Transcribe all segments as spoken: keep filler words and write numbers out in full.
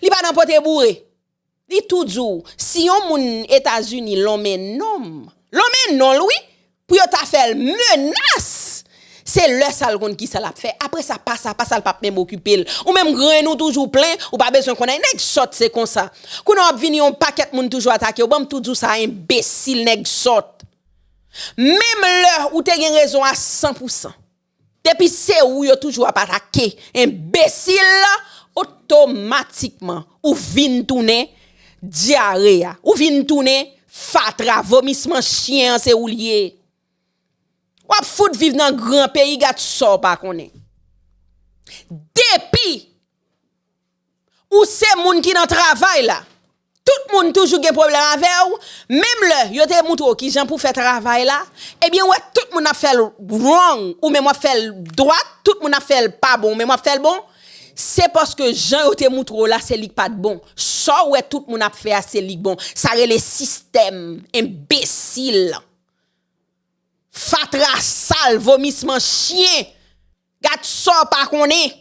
Li pa nan pote boure. Li tou di w, si yon moun Etazini lonmen non m, lonmen non l wi, pou yo ta fè l menas, se lè sa l konn kisa l ap fè. Apre sa, pa sa, pa sa, l p ap menm okipe l. Ou menm grenn ou toujou plen, ou pa bezwen konnen. Nèg sòt se konsa. Kounye a w ap vini yon pakèt moun toujou atake w. Ban m tou di w sa, enbesil, nèg sòt. Menm lè ou te gen rezon a san pou san. Depi se ou yo toujou ap atake, enbesil, otomatikman, ou vin tounen dyare a. Ou vin tounen fatra, vomisman chyen an se ou l ye. W ap fout viv nan gran peyi, gad sa w pa konnen. Depi ou se moun ki nan travay la, tout moun toujou gen pwoblèm avè w, menm lè yo te moutre w kijan pou fè travay la, ebyen, w wè tout moun ap fè l wrong, ou menm w ap fè l dwat, tout moun ap fè l pa bon, ou menm w ap fè l bon, se paske jan yo te moutre w la, se li k pa t bon. Sa w wè tout moun ap fè a, se li k bon. Sa rele sistèm, enbesil. Fatra sal, vomisman chyen. Gad sa w pa konnen.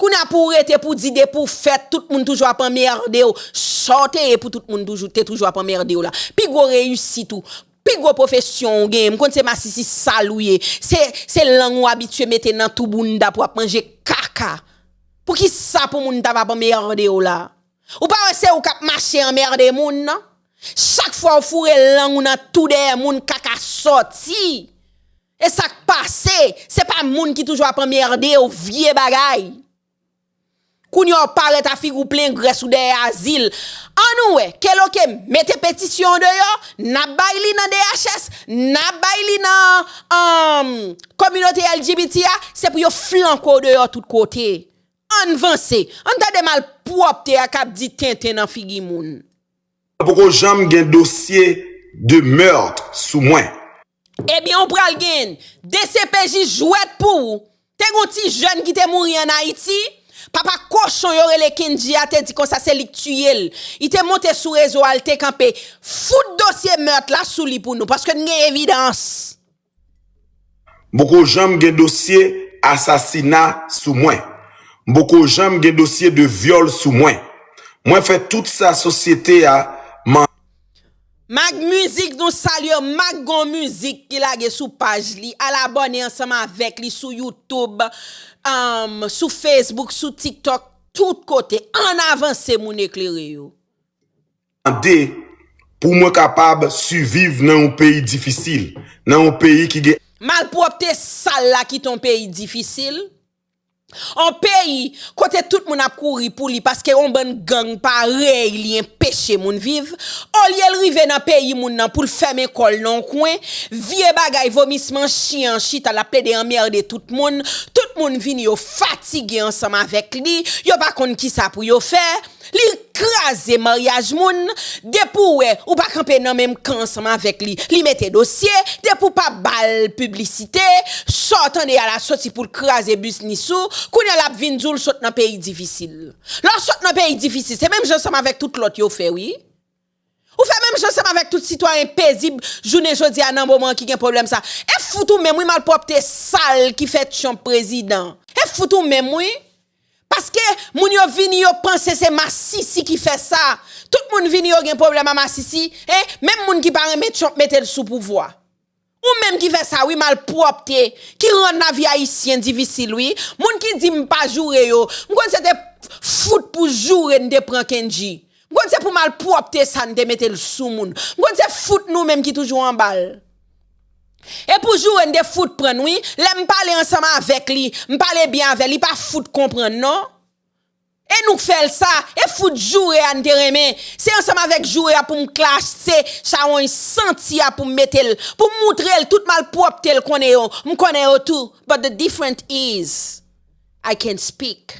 Kounye a pou w rete pou di depi w fèt, tout moun toujou ap anmède w. Sa w te ye pou tout moun toujou, te toujou ap anmède w la. Pi gwo reyisit ou, pi gwo pwofesyon w genyen, m konn se masisi sal ou ye. Se, se lang ou abitye mete nan tou bounda pou w ap manje kaka. Poukisa pou moun ta p ap anmède w la? Ou pa wè se ou k ap mache anmède moun nan? Chak fwa w foure lang ou nan tou dèyè moun, kaka sòti. E sa k pase, se pa moun ki toujou ap anmède w, vye bagay. Kounye a w parèt a figi w plen grès ou dèyè azil. Ann nou wè, Keloke mete petisyon an deyò, n ap bay li nan D H S, n ap bay li nan, um, kominote L G B T a, se pou yo flanke w deyò tout kote. Ann vanse, ann tande malpwòpte a k ap di tenten nan figi moun. Poko janm gen dosye de meurtre sou mwen. Ebyen, ou pral gen D C P J jwèt pou ou. Te gen yon ti jèn ki te mouri ann Ayiti. Papa kochon yo rele Kendji a te di konsa se li k tiye l. Li te monte sou rezo a, l te kanpe. Fout dosye meurtre la sou li pou nou, paske n gen evidans. M poko janm gen dosye asasina sou mwen. M poko janm gen dosye de vyòl sou mwen. Mwen fè tout sa sosyete a mande. Mag Mizik, nou salye Mag, gon mizik ki lage sou paj li. Al abòne ansanm avèk li sou YouTube, um, sou Facebook, sou TikTok, tout kote. Ann avanse, moun eklere yo. Mande pou mwen kapab siviv nan yon peyi difisil, nan yon peyi ki gen. Malpwòpte sal la kite yon peyi difisil. Yon peyi kote tout moun ap kouri pou li paske yon bann gang parèy li enpeche moun viv. Olye l rive nan peyi moun nan pou l fèmen kò l nan yon kwen, vye bagay vomisman chyen an chita l ap plede anmède tout moun. Tout moun vini yo fatige ansanm avèk li, yo pa konn kisa pou yo fè. Li kraze maryaj moun. Depi w wè ou pa kanpe nan menm kan ansanm avèk li, li mete dosye. Depi w pa ba l piblisite, sa w tande a la soti pou l kraze biznis ou. Kounye a l ap vin di w l sot nan peyi difisil. Lè w sot nan peyi difisil, se menm jan ansanm avèk tout lòt yo fè wi. Ou fè menm jan ansanm avèk tout sitwayen pezib jounen jodi a nan moman an ki gen pwoblèm sa. E fout ou menm wi, malpwòpte sal ki fè Trump prezidan. E fout ou menm wi. Paske moun yo vini, yo panse se masisi ki fè sa. Tout moun vini, yo gen pwoblèm a masisi. Hein? Menm moun ki pa renmen Trump mete l sou pouvwa. Ou menm ki fè sa wi, malpwòpte, ki rann lavi ayisyen difisil wi. Moun ki di m pa joure yo, m konn se te fout pou joure n te pran Kendji. M konn se pou malpwòpte sa n te mete l sou moun. M konn se fout nou menm ki toujou anba l. E pou joure n te fout pran n wi. Lè m pale ansanm avèk li, m pale byen avè l, li pa fout konprann non. E nou k fè l sa. E fout joure a n te renmen. Se ansanm avèk joure a pou m klase chawony santi a pou m mete l, pou m moutre l tout malpwòpte l konnen yo. M konnen yo tou. But the difference is, I can speak.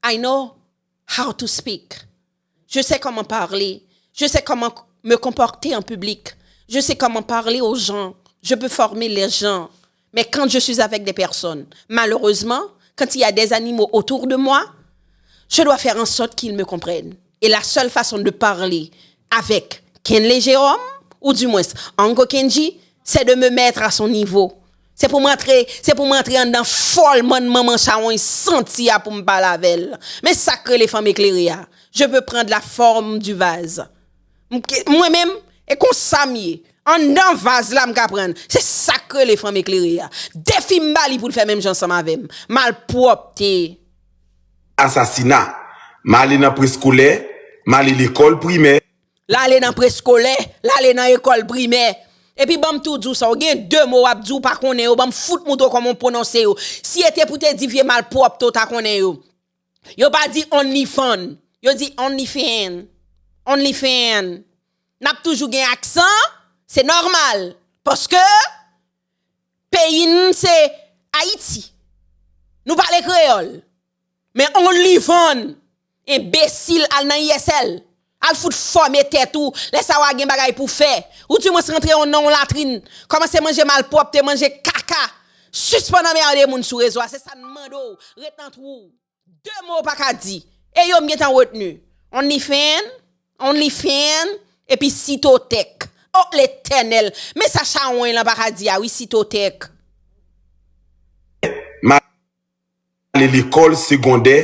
I know how to speak. Je sais comment parler. Je sais comment me comporter en public. Je sais comment parler aux gens. Je peux former les gens. Mais quand je suis avec des personnes, malheureusement, quand il y a des animaux autour de moi, je dois faire en sorte qu'ils me comprennent. Et la seule façon de parler avec Kenley Jérôme, ou du moins Uncle Kendji, c'est de me mettre à son niveau. Se pou m antre, se pou m antre anndan fòlmann manman chawony santi a pou m pale avè l. Men sa k rele fanm eklere a. Je peux prendre la forme du vase. M ke- Mwen menm, e konsa m ye. Anndan vaz la m ka pran. Se sa k rele fanm eklere a. Defi m ba li pou l fè menm jan ansanm avè m. Malpwòpte. Asasina. M ale nan preskolè, m ale lekòl primè. L ale nan preskolè, l ale nan ekòl primè. Epi ban m tou di w sa, w gen de mo w ap di w pa konnen yo, ban m fout moutre w kòman w pwononse yo. Si e te pou te di vye malpwòpte w ta konnen yo. Yo pa di OnlyFan, yo di OnlyFan. OnlyFan. N ap toujou gen aksan, se nòmal. Paske peyi n se Ayiti. Nou pale kreyòl. Men OnlyFan, enbesil, al nan I S L. Al fout fòme tèt ou, lè sa w a gen bagay pou fè. Ou di mwens rantre yon nan yon latrin, kòmanse manje malpwòpte, manje kaka. Sispann anmède moun sou rezo a, se sa n mande w, ret nan twou w. De mo w pa ka di. E yo m gentan retni. OnlyFan, OnlyFan, epi Sitotèk. O Letènèl, men sa chawony lan pa ka di a wi, Sitotèk. M ale lekòl segondè,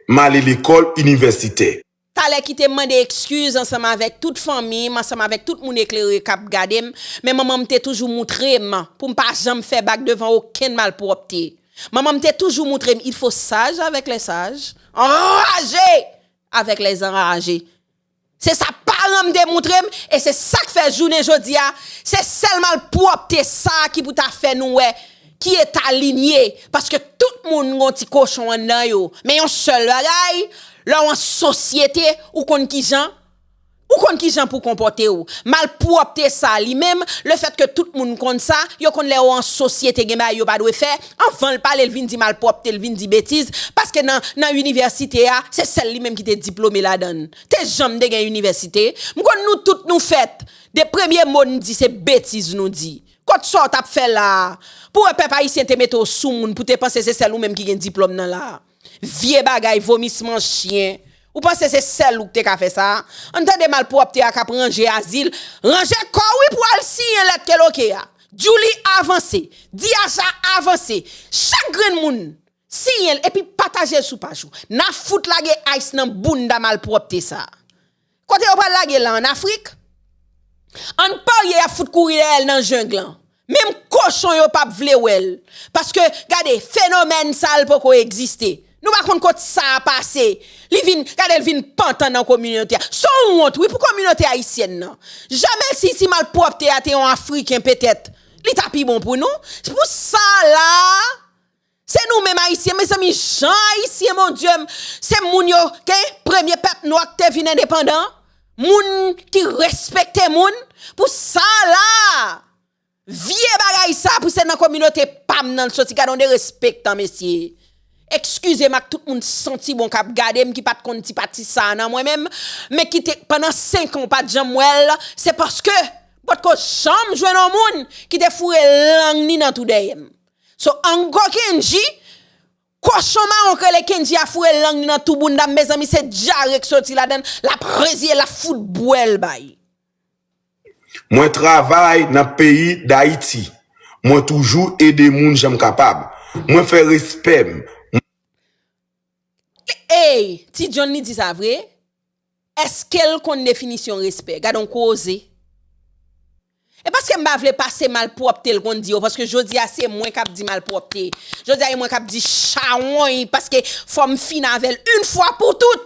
m ale lekòl inivèsitè. Talè kite m mande ekskiz ansanm avèk tout fanmi m, ansanm avèk tout moun eklere k ap gade m, men manman m te toujou moutre m pou m pa janm fè bak devan okenn malpwòpte. Manman m te toujou moutre m, il faut sage avec les sages, enragé avec les enragés. Se sa paran m te moutre m, e se sa k fè jounen jodi a, se sèl malpwòpte sa a ki pou ta fè nou wè ki eta linye, paske tout moun gon ti kochon anndan yo. Men yon sèl bagay, lè w an sosyete, ou konn kijan, ou konn kijan pou konpòte w. Malpwòpte sa li menm, lefèt ke tout moun konn sa, yo konn lè w an sosyete gen bagay yo pa dwe fè, anvan l pale l vin di malpwòpte, l vin di betiz, paske nan, nan inivèsite a, se sèl li menm ki te diplome ladan l. Te janm te gen inivèsite. M konn nou tout nou fèt. De premye mo n di se betiz nou di. Kot sa w t ap fè la a? Pou wè pèp ayisyen te mete w sou moun pou te panse se sèl ou menm ki gen diplòm nan la a. Vye bagay, vomisman chyen. Ou panse se sèl ou k te ka fè sa a? Ann tande malpwòpte a k ap ranje azil. Ranje kò w wi pou w al siyen lèt keloke a. Djouly avanse. Diacha avanse. Chak grenn moun. Siyen l epi pataje l sou paj ou. N a fout lage ice nan bounda malpwòpte sa a. Kote yo pral lage l la, ann Afrik? Ann parye y ap fout kouri dèyè l nan jeng lan. Menm kochon yo p ap vle wè l. Paske, gade, fenomèn sa l poko egziste. Nou pa konn kot sa a pase. Li vin, gade l vin pantan nan kominote a. Se yon wont, wi, pou kominote ayisyèn nan. Jamè si, si malpwòpte a te yon Afriken petèt, li ta pi bon pou nou. Pou sa la a, Se nou menm ayisyen, mezanmi, jan ayisyen, Bondye m, se moun yo, ke premye pèp nwa k te vin endepandan, moun ki respekte moun, pou sa la, vye bagay sa, pou se nan kominote pa m nan l soti, gade yon derespektan, mesye. Eskize m ak tout moun santi bon k ap gade m, ki pa t konn ti pati sa a nan mwen menm, men ki te, pandan senk an, w pa t janm wè l, se paske, potko janm jwenn yon moun ki te foure lang ni nan tou dèyè m. So, Ango Kendji, kochon mawon k rele Kendji a foure lang li nan tou bounda m, mezanmi, se dyare k soti ladan l, l ap reziye, l ap fout bwè l bay. Mwen travay nan peyi Dayiti. Mwen toujou ede moun jan m kapab. Mwen fè respè m. Ey, Ti John li di sa vre? Èske l konn definisyon respè? Gade yon koze. E paske m pa vle pase malpwòpte l konn di yo, paske jodi a se mwen k ap di malpwòpte. Jodi a e mwen k ap di chawony, paske fò m fini avè l yon fwa pou tout.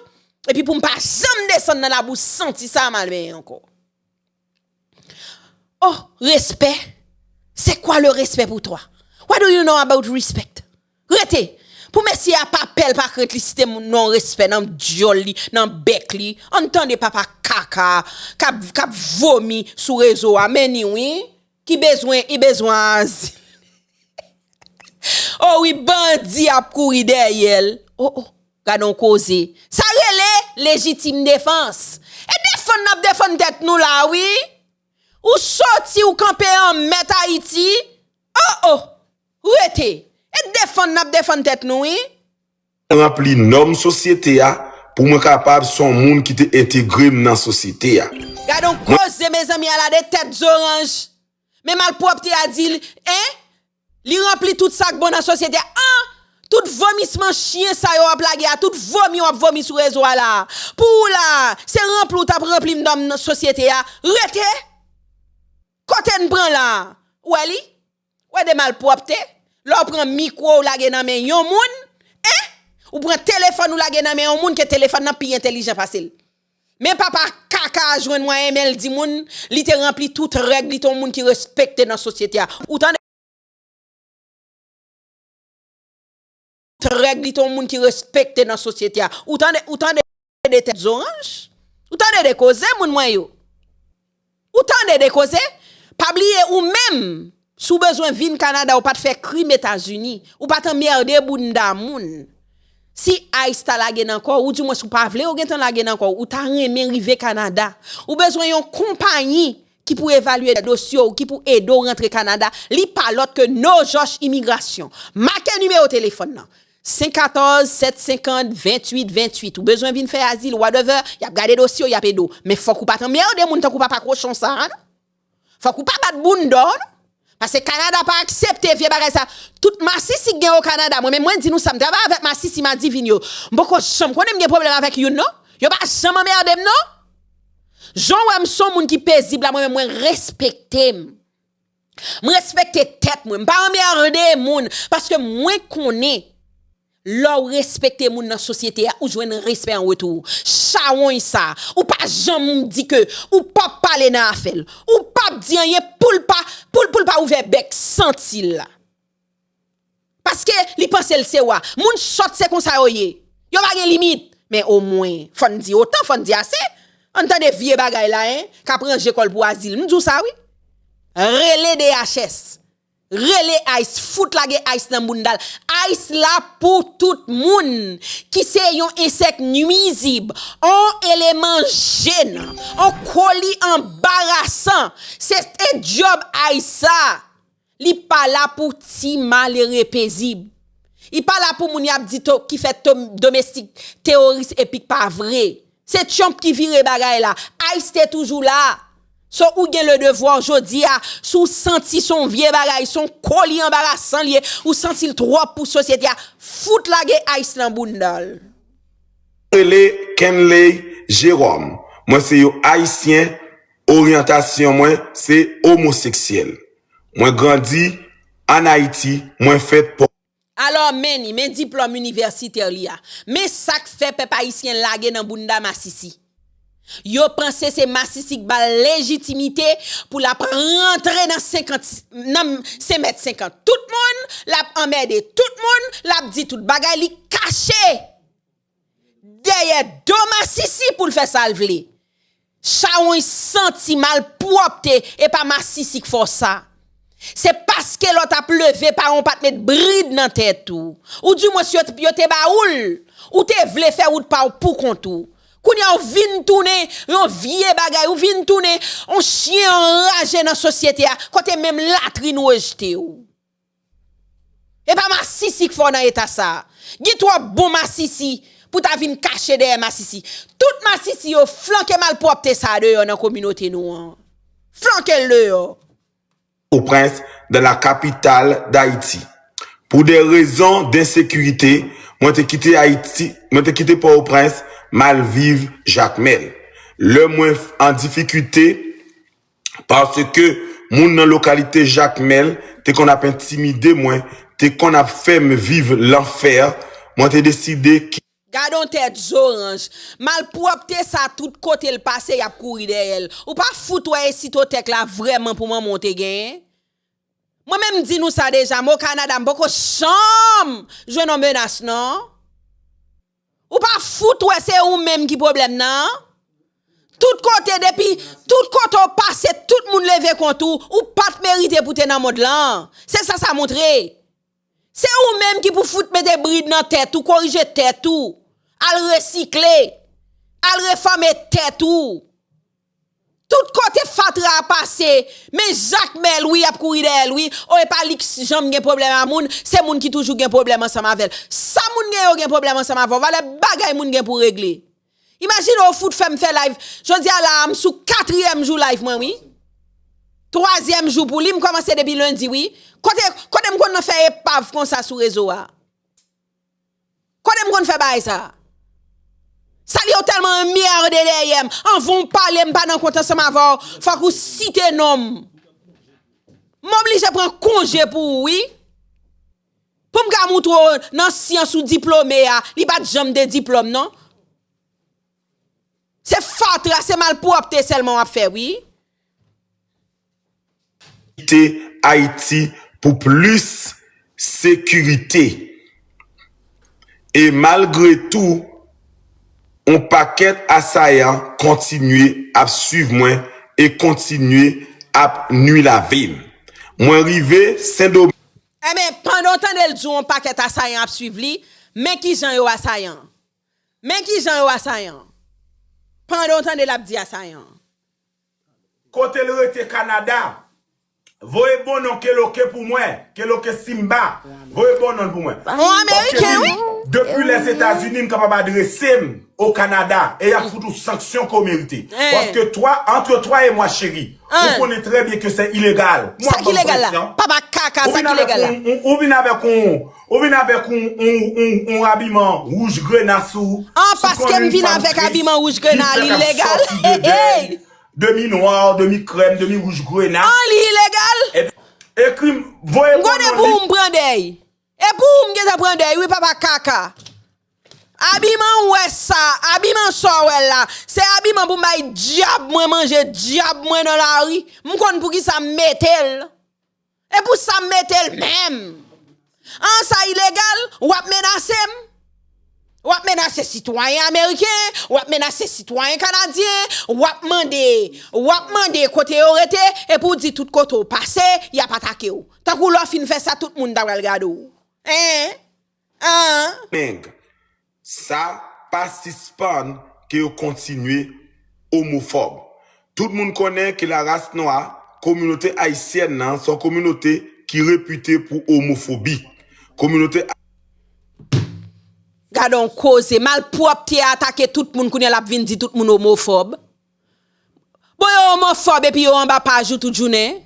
Epi pou m pa janm desann nan labou santi sa a m al benyen ankò. Oh, respect? C'est quoi le respect pour toi? What do you know about respect? Rete! Pou mesye a pa pè l pa krent li site moun non respè nan dyòl li, nan bèk li. Ann tande papa kaka k ap, k ap vomi sou rezo a. Men ni wi, ki bezwen, i bezwen azil. Oh wi, bandi ap kouri dèyè l. Oh, oh, gade yon koze. Sa rele lejitim defans. E defann n ap defann tèt nou la wi. Ou soti, ou kanpe an mèt Ayiti. Oh, oh, rete. E defann n ap defann tèt nou wi. Ranpli nòm sosyete a pou mwen kapab se yon moun ki te entegre m nan sosyete a. Gade yon koze, mezanmi, ala de tèt zoranj. Men malpwòpte a di l, en? Li ranpli tout sa k bon nan sosyete a. An! Tout vomisman chyen sa yo w ap lage a, tout vomi w ap vomi sou rezo a la. Pou ou la, se ranpli w t ap ranpli m nan sosyete a. Rete! Kote n pran la? Ou wè li? Ou wè de malpwòpte? Lè w pran mikwo w lage nan men yon moun, en? Ou pran telefòn ou lage nan men yon moun ke telefòn nan pi entèlijan pase l. Men papa kaka a jwenn mwayen men l di moun li te ranpli tout règ, li te yon moun ki respekte nan sosyete a. Ou tande? Règ li te yon moun ki respekte nan sosyete a. Ou tande, ou tande de tèt zoranj? Ou tande de koze moun mwen yo? Ou tande de koze? Pa bliye ou menm, si w bezwen vin Kanada, ou pa t fè krim Etazini, ou pa t anmède bounda moun. Si ice ta lage nan kò w, ou dimwens ou pa vle yo gentan lage nan kò w, ou ta renmen rive Kanada. Ou bezwen yon konpayi ki pou evalye dosye w, ki pou ede w rantre Kanada, li pa lòt ke No Josh Imigrasyon. Make nimewo telefòn nan. Senk katòz, sèt senkant, venntuit venntuit. Ou bezwen vin fè azil, whatever, y ap gade dosye w, y ap ede w. Men fòk ou pa t anmède moun tankou papa kochon sa a, non. Fòk ou pa bat bounda w, non. Paske Kanada pa aksepte vye bagay sa. Tout masisi k gen o Kanada, mwen menm mwen di nou sa, m travay avèk masisi madivin yo. M poko janm konnen m gen pwoblèm avèk youn, non. Yo pa janm anmède m, non. Jan w wè m se yon moun ki pezib la, mwen menm mwen respekte m. M respekte tèt mwen. M pa anmède moun. Paske mwen konnen lè w respekte moun nan sosyete a, ou jwenn respè an retou. Chawony sa, ou pa janm di ke ou p ap pale nan afè l. Ou p ap di anyen pou l pa, pou l, pou l pa ouvè bèk santi l la. Paske li panse l se wa. Moun sòt se konsa yo ye. Yo pa gen limit. Men omwen, fò n di otan, fò n di ase. Ann tande vye bagay la, en, k ap ranje kò l pou azil. M di w sa, wi. Rele D H S. Rele ice, fout lage ice nan bounda l. Ice la pou tout moun ki se yon ensèk nwizib, on eleman jenan, on koli anbarasan. Se te djòb ice sa. Li pa la pou ti malere pezib. Li pa la pou moun y ap di to, ki fè to, domestik teworis epi k pa vre. Se Trump ki vire bagay la. Ice te toujou la. So ou gen le devwa jodi a, si w santi se yon vye bagay, se yon koli anbarasan l ye, ou santi l twòp pou sosyete a, fout lage ice nan bounda l. Rele Kenley Jerome. Mwen se yon Ayisyen, oryantasyon mwen se omoseksyèl. Mwen grandi ann Ayiti, mwen fèt pò. Alò men ni, men diplòm inivèsitè li a. Men sa k fè pèp ayisyen lage nan bounda masisi. Yo panse se masisi k ba l lejitimite pou l ap rantre nan senkant, nan senk mèt senkant tout moun, l ap anmède tout moun, l ap di tout bagay, li kache dèyè do masisi pou l fè sa l vle. Chawony santi malpwòpte, e pa masisi k fè w sa. Se paske lè w t ap leve, paran w pa t met brid nan tèt ou. Ou dimwens yo, yo te ba ou l. Ou te vle fè wout pa w pou kont ou. Kounye a w vin tounen yon vye bagay, ou vin tounen yon chyen anraje nan sosyete a, kote menm latrin rejte w. E pa masisi k fè w nan eta sa. Gen twòp bon masisi pou ta vin kache dèyè masisi. Tout masisi yo flanke malpwòpte sa deyò nan kominote nou an. Flanke l deyò. Pòtoprens, dans la capitale d'Haïti. Pour des raisons d'insécurité, mwen te kite Ayiti, mwen te kite Pòtoprens, m al viv Jakmèl. Lè mwen an difikilte, paske moun nan lokalite Jakmèl te konn ap entimide mwen, te konn ap fè m viv lanfè, mwen te deside ki. Gade yon tèt zoranj. Malpwòpte sa tout kote l pase y ap kouri dèyè l. Ou pa fout wè esitotèk la vrèman pou manman w te genyen? Mwen menm m di nou sa deja, m o Kanada, m poko janm jwenn yon menas non. Ou pa fout wè se ou menm ki pwoblèm nan? Tout kote depi, tout kote w pase, tout moun leve kont ou, ou pa t merite pou te nan mond lan. Se sa sa montre. Se ou menm ki pou fout mete brid nan tèt ou, korije tèt ou, al resikle, al refòme tèt ou. Tout kote fatra a pase, men Jakmèl wi y ap kouri dèyè l wi. O e pa li k janm gen pwoblèm a moun, se moun ki toujou gen pwoblèm ansanm avè l. Sa moun gen yo gen pwoblèm ansanm avè w, valè bagay moun gen pou regle. Imajine w fout fè m fè live, jodi a la a m sou katriyèm jou live mwen wi. Twazyèm jou pou li, m kòmanse depi lendi, wi. Kote, kote m konn nan fè epav konsa sou rezo a? Kote m konn fè bagay sa? Salye w tèlman anmède dèyè m. Anvan w pale, m pa nan kont ansanm avè w. Fòk ou site non m. M oblije pran konje pou ou, wi. Pou m ka moutre w nan syans ou diplome a, li pa t janm de diplòm, non. Se fatra, se malpwòpte sèlman w ap fè, wi. Kite Ayiti pou plis sekirite. E malgre tou, yon pakèt asayan kontinye ap swiv mwen e kontinye ap nwi lavi m. Mwen rive Sendomeng. Enben, pandan w tande l di w yon pakèt asayan ap swiv li, men kijan yo asayan. Men kijan yo asayan. Pandan w tande l ap di asayan. Kote l rete Kanada? Voye bon non Keloke pou mwen. Keloke Simba. Voye bon non l pou mwen. On Ameriken, wi. Depi Lèzetazini, m kapab adrese m o Kanada. E y ap fout ou sanksyon ke w merite. Paske twa, entre toi et moi, chérie, ou konnen trè byen ke se ilegal. Sa ki legal la? Papa kaka, sa ki legal la? Ou vin avèk yon, ou vin avèk yon, yon, yon, yon abiman wouj grena sou. An, paske m vin avèk abiman wouj grena, li legal? Hey, hey! Demi nwa, demi krèm, demi wouj grena. An, li ilegal? Ekri m, voye m konnen pou ou m pran dèy. E pou ou m gentan pran dèy, wi, papa kaka. Abiman ou wè sa, abiman sa w wè la, se abiman pou m bay dyab mwen manje, dyab mwen nan lari. M konn poukisa m mete l. E pou sa m mete l menm. An, sa ilegal, w ap menase m. W ap menase sitwayen ameriken, w ap menase sitwayen kanadyen, w ap mande, w ap mande kote yo rete, epi w di tout kote w pase, y ap atake w. Tankou lè w fin fè sa, tout moun ta pral gade w. Hein? Hein? Nèg, sa pa sispann ke yo kontinye omofòb. Tout moun konnen ke laras nwa, kominote ayisyèn nan, se yon kominote ki repite pou omofobi. Kominote. Gade yon koze, malpwòpte a atake tout moun, kounye a l ap vin di tout moun omofòb. Bon, yo omofòb epi yo anba paj ou tout jounen.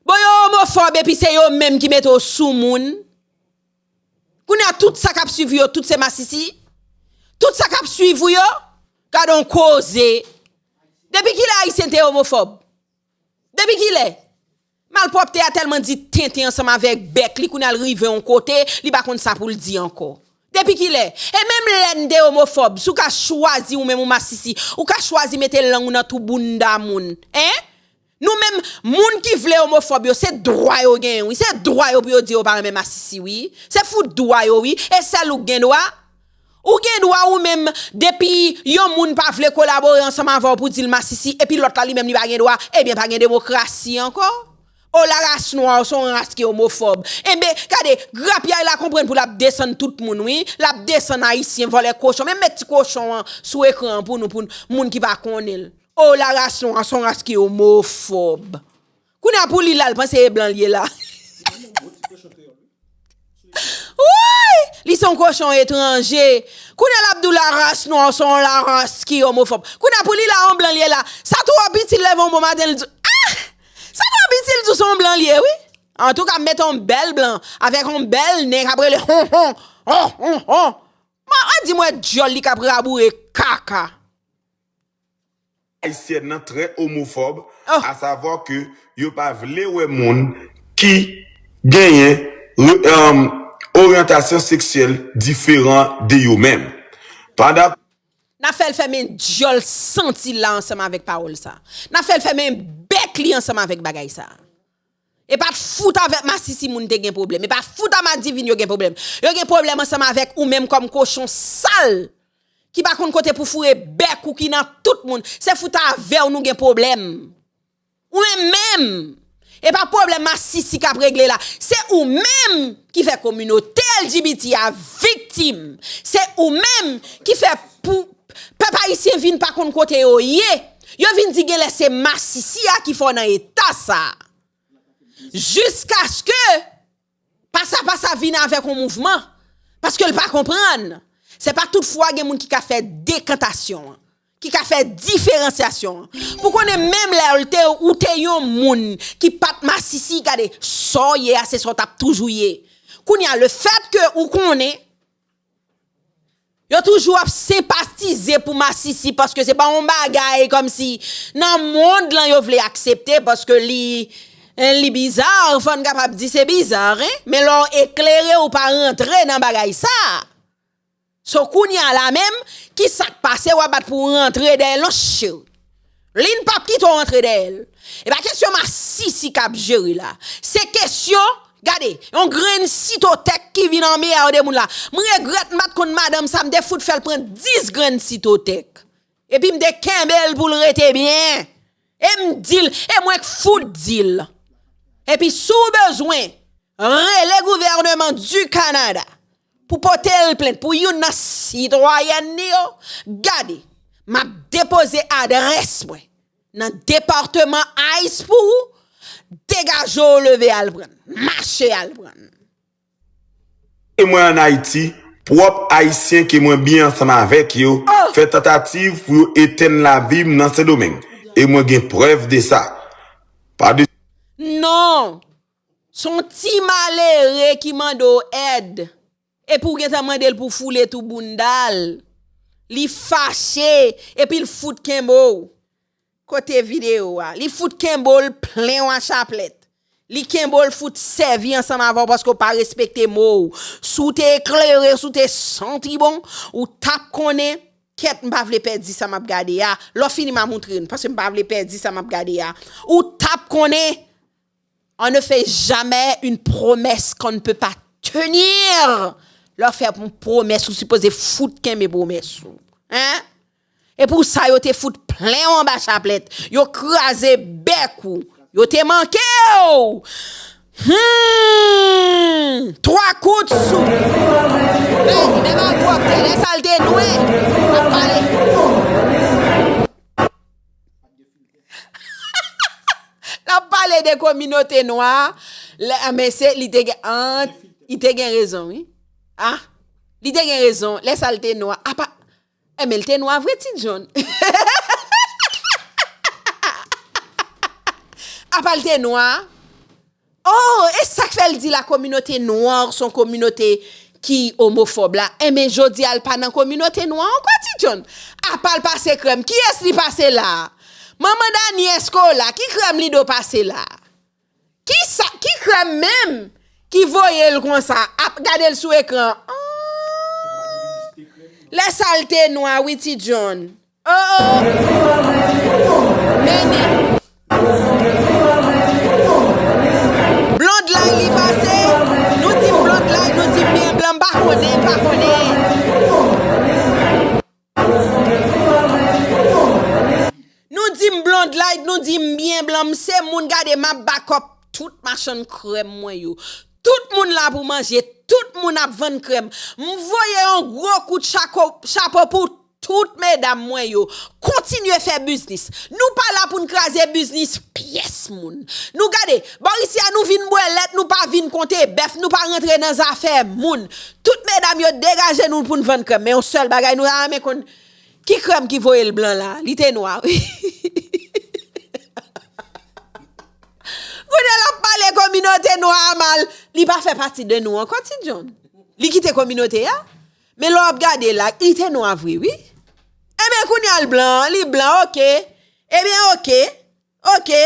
Bon, yo omofòb epi se yo menm ki mete w sou moun. Kounye a tout sa k ap swiv ou yo, tout se masisi. Tout sa k ap swiv ou yo, gade yon koze. Depi kilè Ayisyen te omofòb? Depi kilè? Malpwòpte a tèlman di tenten ansanm avèk bèk li, kounye a l rive yon kote, li pa konn sa pou l di ankò. Depi kilè? E menm lè n te omofòb, si w ka chwazi ou menm ou masisi, ou ka chwazi mete lang ou nan twou bounda moun, en? Nou menm, moun ki vle omofòb yo, se dwa yo genyen, wi. Se dwa yo pou yo di yo pa renmen masisi, wi. Se fout dwa yo, wi. E sèl ou k gen dwa. Ou gen dwa ou menm, depi yon moun pa vle kolabore ansanm avè w pou di l masisi, epi lòt la li menm li pa gen dwa, ebyen pa gen demokrasi ankò. O la ras nwa se yon ras ki omofòb. Enben, gade, grapyay la konprann pou l ap desann tout moun, wi. L ap desann Ayisyen, vòlè kochon. Menm met ti kochon an sou ekran an pou nou, pou moun ki pa konnen l. O la ras nwa se yon ras ki omofòb. Kounye a pou li la, l panse e blan l ye la. Woy! Li se yon kochon etranje. Kounye a l ap di w laras nwa se yon laras ki omofòb. Kounye a pou li la, yon blan l ye la. Sa twò piti, l leve yon bon maten, l di, ah! Sa twò piti, l di w se yon blan l ye, wi. Antouka, m mete yon bèl blan, avèk yon bèl nen k ap rele hon, hon, hon, hon, hon. Mwen, an di mwen dyòl li k ap raboure kaka. Ayisyèn nan trè omofòb, oh, asavwa ke yo pa vle wè moun ki genyen re- um, oryantasyon seksyèl diferan de yo menm. Pandan N ap fè l fèmen dyòl santi l la ansanm avèk pawòl sa. N ap fè l fèmen bèk li ansanm avèk bagay sa. E pa t fout avèk masisi moun te gen pwoblèm. E pa fout a madivin yo gen pwoblèm. Yo gen pwoblèm ansanm avèk ou menm kòm kochon sal ki pa konn kote pou foure bèk ou ki nan tout moun. Se fout avè w nou gen pwoblèm. Ou menm menm. E pa pwoblèm masisi k ap regle la. Se ou menm ki fè kominote L G B T a viktim. Se ou menm ki fè pou pèp ayisyen vin pa konn kote yo ye. Yo vin di genlè se masisi a ki fè w nan eta sa. Jiskaske pasa pasa vin avèk yon mouvman. Paske l pa konprann. Se pa tout fwa gen moun ki ka fè dekantasyon an. ki ka fè diferansyasyon an. Pou konnen menm lè w te, ou te yon moun ki pa t masisi, gade, sa w ye a, se sa w t ap toujou ye. Kounye a, lefètke ou konnen, yo toujou ap senpatize pou masisi, paske se pa yon bagay kòmsi nan mond lan yo vle aksepte, paske li, li biza, fò n kapab di se biza, en. Men lè w eklere, ou pa rantre nan bagay sa. So, kounye a la menm, ki sa k pase, w ap bat pou w rantre dèyè l, non, cheri. Li n p ap kite w rantre dèyè l. E pa kesyon masisi k ap jere la. Se kesyon, gade, yon grenn sitotèk ki vin anmeyè de moun la. M regrèt m pa t konn madanm sa, m te fout fè l pran dis grenn sitotèk. Epi m te kenbe l pou l rete byen. E m di l, e mwen k fout di l. Epi si w bezwen, rele gouvènman di Kanada pou pote l plent pou youn nan sitwayèn li yo. Gade, m ap depoze adrès mwen nan depatman ice pou ou. Degaje w, leve al pran l. Mache al pran l. E mwen ann Ayiti, pwòp Ayisyen ke mwen byen ansanm avèk yo fè tantativ pou yo etenn lavi m nan Sendomeng. E mwen gen prèv de sa. Pa de Non! Se yon ti malere ki mande w èd. Epi w gentan mande l pou foule tou bounda l. Li fache, epi l fout kenbe w. Kote videyo a? Li fout kenbe w, l plen w a chaplèt. Li kenbe w, l fout sèvi ansanm avè w paske w pa respekte mo w. Si w te eklere, si w te santi bon, ou t ap konnen. Kèt, m pa vle pèdi sa m ap gade a. Lè w fini, m a moutre n, paske m pa vle pèdi sa m ap gade a. Ou t ap konnen. On ne fait jamais une promesse qu'on ne peut pas tenir. Lè w fè yon pwomès, ou sipoze fout kenbe pwomès ou. Hein? E pou sa, yo te fout plen w anba chaplèt. Yo kraze bèk ou. Yo te manke w. Hmm! Twa kout sou. Men, men pa pwòpte, lè sa l te nwa. N ap pale. L ap pale de kominote nwa a. Lè, ah, men se, li te gen, ah, li te gen rezon, wi. Ah, li te gen rezon. Lè sa l te nwa. Apa, eh, men l te nwa vre, Ti John. Apa l te nwa. Oh, e sa k fè l di la kominote nwa se yon kominote ki omofòb la. Enben, jodi a, l pa nan kominote nwa ankò, Ti John. Apa l pase krèm, kiyès li pase la? Manman Dani, èske w la? Ki krèm Lido pase la? Ki sa, ki krèm menm ki voye l konsa? Ap gade l sou ekran. Ah! Lè sa l te nwa, wi, Ti John. Oh, oh. Men li. Blond lay li pase. Nou di m blond lay, nou di m byen blan, m pa konnen, m pa konnen. Nou di m blond lay, nou di m byen blan, m se moun, gade, m ap bakòp tout machann krèm mwen yo. Tout moun la pou manje, tout moun ap vann krèm. M voye yon gwo kout chako, chapo pou tout medam mwen yo, kontinye fè biznis. Nou pa la pou n kraze biznis pyès moun. Nou gade, bò isi a nou vin bwè lèt, nou pa vin konte bèf, nou pa rantre nan zafè moun. Tout medam yo degaje nou pou n vann krèm. Men yon sèl bagay nou ta renmen konn, ki krèm ki voye l blan la? Li te nwa, wi. Kounye a l ap pale kominote nwa a mal. Li pa fè pati de nou ankò, Ti John. Li kite kominote a. Men lè w ap gade la, li te nwa vre, wi. Enben, kounye a l blan, li blan, oke. Ebyen, oke. Oke.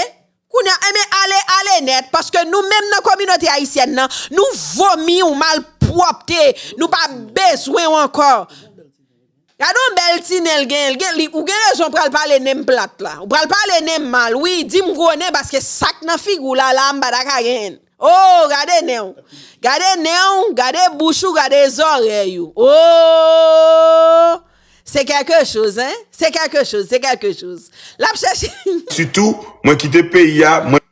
Kounye a, enben, ale, ale nèt, paske nou menm nan kominote ayisyèn nan, nou vomi yon malpwòpte. Nou pa bezwen w ankò. Gade yon bèl ti nen l gen, l gen, li, ou gen rezon pral pale nen m plat la. Ou pral pale nen m mal, wi, di m gwo nen, paske sa k nan figi w la, la, m pa ta ka genyen l. Oh, gade nen w. Gade nen w, gade bouch ou, gade zòrèy ou. Oh! C'est quelque chose, hein? C'est quelque chose, c'est quelque chose. L ap chèche. Sitou, mwen kite peyi a, mwen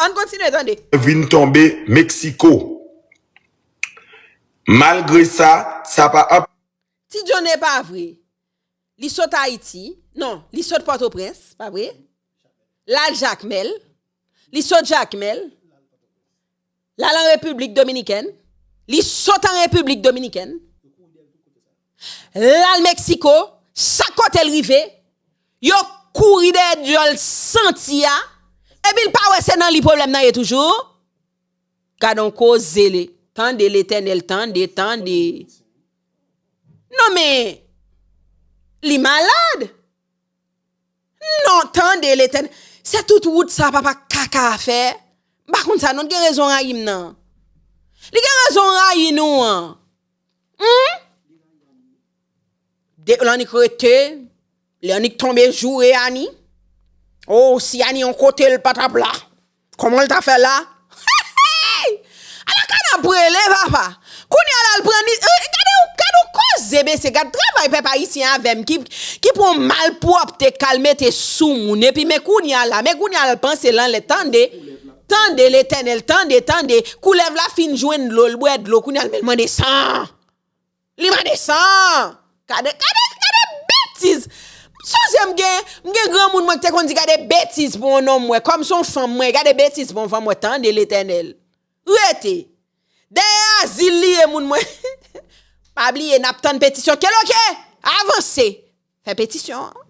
Ann kontinye tande. Vin tonbe Meksiko. Malgre sa, sa pa anp- Ti John e pa vre. Li sot Ayiti. Non, li sot Pòtoprens, pa vre? L al Jakmèl. Li sot Jakmèl. L al an Repiblik Dominikèn. Li sot an Repiblik Dominikèn. L al Meksiko. Chak kote l rive, yo kouri dèyè dyòl santi a, epi l pa wè se nan li pwoblèm nan ye toujou. Gade yon koze li. Tande Letènèl, tande, tande. Non, men, li malad. Non, tande Letènèl. Se tout wout sa papa kaka a fè. M pa konn sa, non, gen rezon rayi m nan. Li gen rezon rayi nou an. Hmm? De, Lannik rete, Lannik tonbe joure Ani. Oh, si Ani yon kote l pa t ap la, kòman l ta fè la? Ala kanap rele, papa. Kounye a la, l pran ni, eh, gade, gade yon koze, mesye, gad travay pèp ayisyen avè m ki, ki pran malpwòpte k al mete sou moun. Epi, men kounye a la, men kounye a l panse l anlè, tande, tande Letènèl, tande, tande. Koulèv la fin jwenn dlo, l bwè dlo, kounye a l men l mande san. Li mande san. Gade, gade, gade betiz. Sonje m gen, m gen granmoun mwen ki te konn di gade betiz pou yon nonm mwen. Kòm se yon fanm mwen, gade betiz pou yon fanm mwen. Tande Letènèl. Rete. Dèyè azil li ye moun mwen. Pa bliye, n ap tann petisyon. Keloke! Avanse! Fè petisyon an.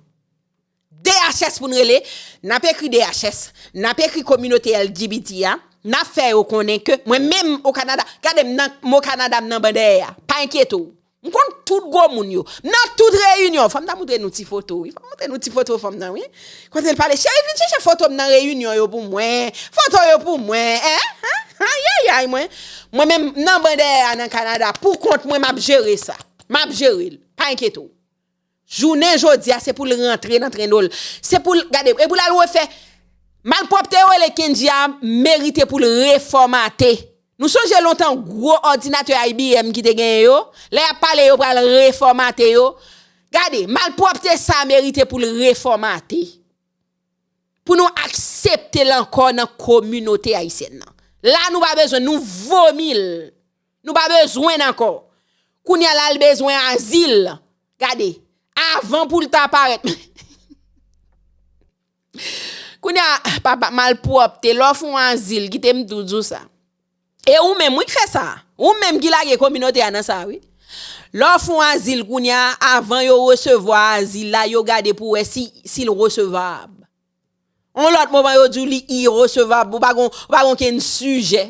D H S pou n rele, n ap ekri D H S, n ap ekri kominote L G B T a, n ap fè yo konnen ke mwen menm o Kanada, gade m nan, m o Kanada, m nan ban dèyè a. Pa enkyete w. M konn tout gwo moun yo. M nan tout reyinyon. Fò m ta montre nou ti foto, wi. Fò m montre nou ti foto fanm nan, wi. Kote l pale, cheri, vin chèche foto m nan reyinyon yo pou mwen. Foto yo pou mwen, en? En? Ayayay, mwen. Mwen menm, m nan ban dèyè a nan Kanada. Pou kont mwen, m ap jere sa. M ap jere l. Pa enkyete w. Jounen jodi a, se pou l rantre nan trendo l. Se pou l, gade, e pou l al refè. Malpwòpte yo rele Kendji a merite pou l refòmate. Nou sonje lontan gwo òdinatè I B M ki te genyen yo? Lè y ap pale, yo pral refòmate yo. Gade, malpwòpte sa merite pou l refòmate. Pou nou aksepte l ankò nan kominote ayisyèn nan. La, nou pa bezwen, nou vomi l. Nou pa bezwen l ankò. Kounye a la, l bezwen azil. Gade, avan pou l ta parèt. Kounye a, papa, malpwòpte, lè w fè yon azil, kite m tou di w sa. E ou menm, wi, k fè sa. Ou menm ki lage kominote a nan sa, wi. Lè w fè yon azil, kounye a, avan yo resevwa azil la, yo gade pou wè si, si l resevab. Yon lòt moman, yo di w li iresevab, ou pa gon, ou pa gon kenn sijè.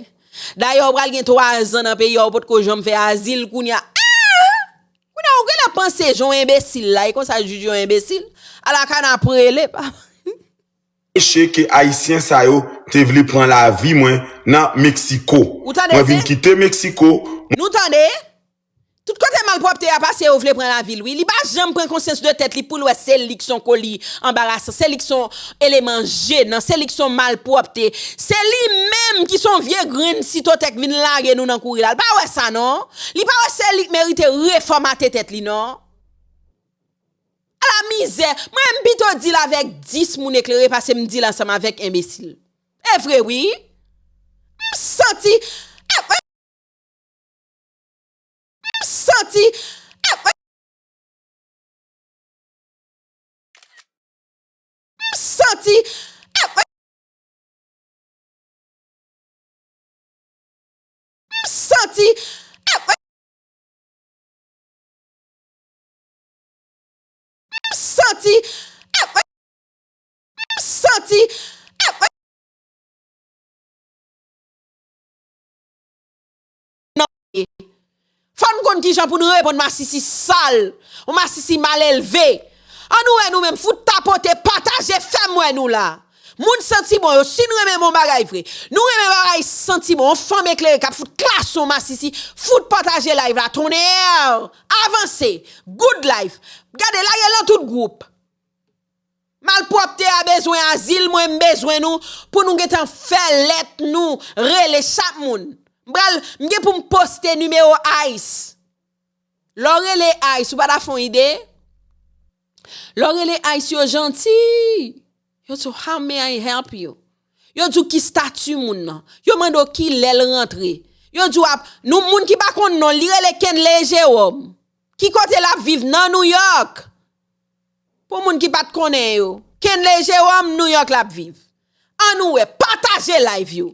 Dayè, ou pral gen twa zan nan peyi a, ou potko janm fè azil, kounye a, ah! Kounye a, ou genlè panse jan w enbesil la, e konsa jij yo enbesil. Ala ka n ap rele, papa. Peche ke Ayisyen sa yo te vle pran lavi mwen nan Meksiko. Ou tande, mwen vin kite Meksiko. Nou tande? Tout kote malpwòpte a pase, yo vle pran lavi l, wi. Li pa janm pran konsyans de tèt li pou l wè se li k se yon koli anbarasan, se li k se yon eleman jenan, se li k se yon malpwòpte. Se li menm ki se yon vye grenn sitotèk vin lage nou nan kouri la. Li pa wè sa, non. Li pa wè se li k merite refòmate tèt li, non. Ala mizè, mwen m pito deal avèk dis moun eklere pase m deal ansanm avèk enbesil. E vre wi. M santi, e, e, m santi, e, e, m santi, e, e, m santi, e, e, m santi, e, e, m santi, e, e, non. Fò n konn kijan pou n reponn masisi sal, yon masisi malelve. Ann nou wè nou menm, fout tapote, pataje, fè m wè nou la. Moun santi bon yo, si n renmen bon bagay vre, nou renmen bagay santi bon, yon fanm eklere k ap fout klason masisi, fout pataje live la, tonnè! Avanse! Good life! Gade, lage l nan tout gwoup! Malpwòpte a bezwen azil, mwen m bezwen nou, pou nou gentan fè lèt nou, rele chak moun. M pral, m gen pou m poste nimewo ICE. Lè w rele ICE, ou pa ta fè yon ide? Lè w rele ICE, yo janti. Yo di w, "How may I help you?" Yo di w ki stati moun nan. Yo mande w ki lè l rantre. Yo di w ap, nou, moun ki pa konn non l, li rele Kenley Jerome. Ki kote l ap viv? Nan New York. Pou moun ki pa t konnen yo, Kenley Jerome, New York l ap viv. Ann nou wè, pataje live yo.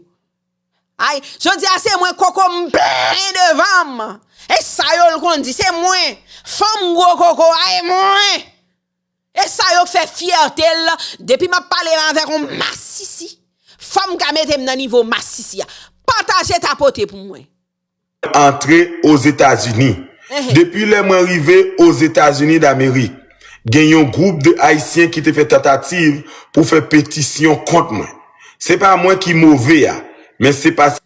Ay, jodi a se mwen koko m plen devan m. E sa yo l konn di, se mwen. Fanm gwo koko a, e mwen. pa yo k fè fyète l, depi m ap pale avèk yon masisi, fò m ka mete m nan nivo masisi a. Pataje tapote pou mwen. Antre Ozetazini. Depi lè mwen rive Ozetazini Damerik, gen yon gwoup de Ayisyen ki te fè tantativ pou fè petisyon kont mwen. Se pa mwen ki move a, men se paske.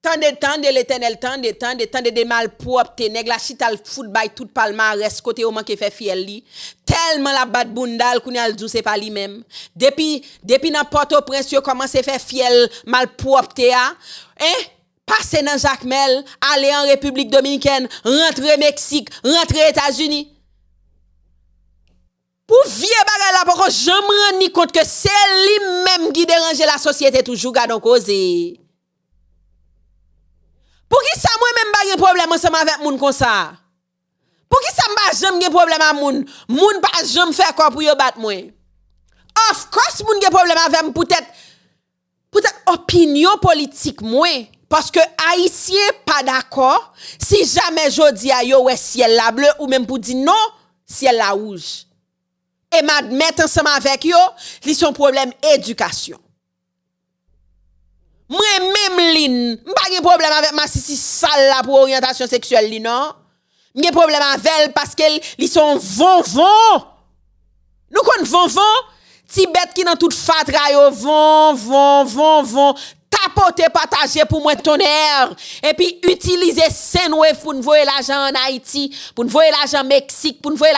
Tande, tande, Letènèl, tande, tande, tande de malpwòpte. Nèg la chita l fout bay tout palmarès kote yo manke fè fyèl li. Tèlman l ap bat bounda l, kounye a l di w se pa li menm. Depi, depi nan Pòtoprens yo kòmanse fè fyèl malpwòpte a. En? Pase nan Jakmèl, ale an Repiblik Dominikèn, rantre Meksik, rantre Etazini. Pou vye bagay la poko janm rann li kont ke se li menm ki deranje lasosyete toujou, gad on koze. Poukisa mwen menm m pa gen pwoblèm ansanm avèk moun konsa? Poukisa m pa janm gen pwoblèm a moun? Moun pa janm fè kò pou yo bat mwen. Of course moun gen pwoblèm avè m poutèt poutèt opinyon politik mwen, paske Ayisyen pa dakò si jamè jodi a yo wè syèl la ble ou menm pou di non, syèl la wouj. E m admèt ansanm avèk yo, li se yon pwoblèm edikasyon. Mwen menm Lin, m pa gen pwoblèm avèk masisi sal la pou oryantasyon seksyèl li non. M gen pwoblèm avè l paske l, li se yon vonvon. Nou konn vonvon? Ti bèt ki nan tout fatra yo, von, von, von, von. Tapote pataje pou mwen tonnè. Epi itilize Sendwave pou n voye lajan ann Ayiti, pou n voye lajan Meksik, pou n voye